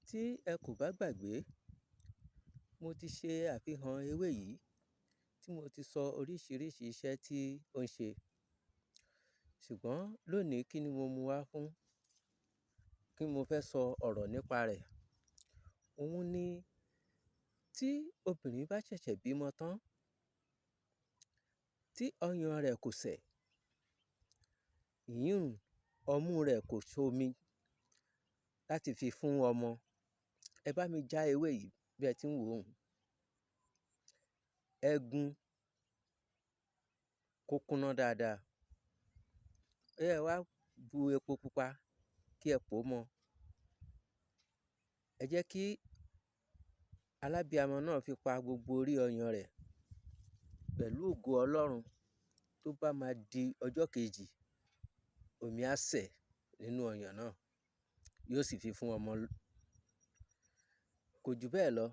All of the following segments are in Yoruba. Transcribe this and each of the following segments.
Tí ẹ kò bá gbàgbé, mo ti ṣe àfihàn ewé yìí tí mo ti sọ oríṣiríṣi iṣẹ́ tí ó ń ṣe. Ṣùgbọ́n lónìí, kí ni mo mú wá fún? Kí mo fẹ́ sọ ọ̀rọ̀ nípa rẹ̀? Òhun ni tí obìnrin bá ṣẹ̀ṣẹ̀ bímọ tán, tí ọyàn rẹ̀ kò sẹ̀, ìyínhùn ọmú rẹ̀ kò ṣomi láti fi fún ọmọ. Ẹ bá mi já ewé yìí bí ẹ tí ń wò ó hùn. Ẹ gun kó kúnná dáadáa. Ó yá, ẹ wá bu epo pupa kí ẹ pò ó mọ́ ọn. Ẹ jẹ́ kí alábiamọ náà fi pa gbogbo orí ọyàn rẹ̀. Pẹ̀lú ògo Ọlọ́run, tó bá máa di ọjọ́ kejì, omi á sẹ̀ nínú ọyàn náà, yóò sì fi fún ọmọ. Kò jù bẹ́ẹ̀ lọ.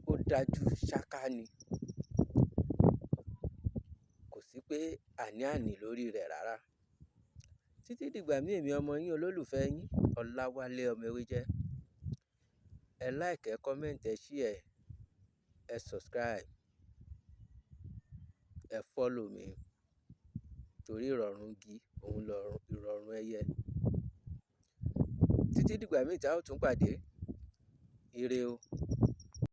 Ó dájú ṣáká ni. Kò sí pé àní-àní lórí rẹ̀ rárá. Títí dìgbà míì, èmi ọmọ yín, olólùfẹ́ yín, Ọláwálé ọmọ Ewéjẹ́. Ẹ like, ẹ comment, ẹ share, ẹ subscribe, ẹ follow mi torí ìrọ̀rùn igi òun ìrọ̀rùn ẹyẹ. Títí dìgbà míì tí a ó tún pàdé. Ire o.